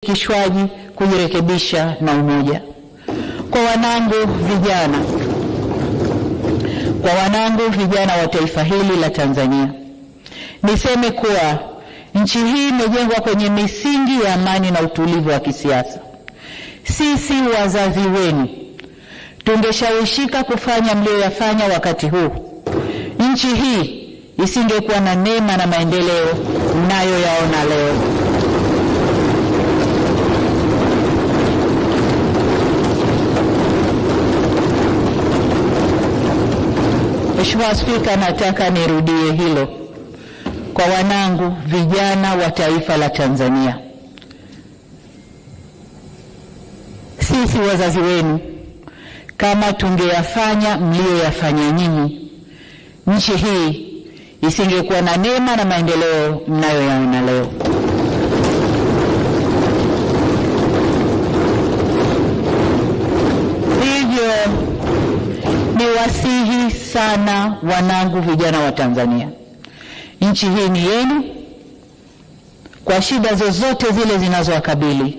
Ushirikishwaji, kujirekebisha na umoja. Kwa wanangu vijana, kwa wanangu vijana wa taifa hili la Tanzania, niseme kuwa nchi hii imejengwa kwenye misingi ya amani na utulivu wa kisiasa. Sisi wazazi wenu tungeshawishika kufanya mlioyafanya wakati huu, nchi hii isingekuwa na neema na maendeleo mnayoyaona leo. Mheshimiwa Spika, nataka nirudie hilo kwa wanangu vijana wa taifa la Tanzania. Sisi wazazi wenu, kama tungeyafanya mlioyafanya nyinyi, nchi hii isingekuwa na neema na maendeleo mnayoyaona leo. Hivyo niwasihi sana wanangu vijana wa Tanzania, nchi hii ni yenu. Kwa shida zozote zile zinazowakabili,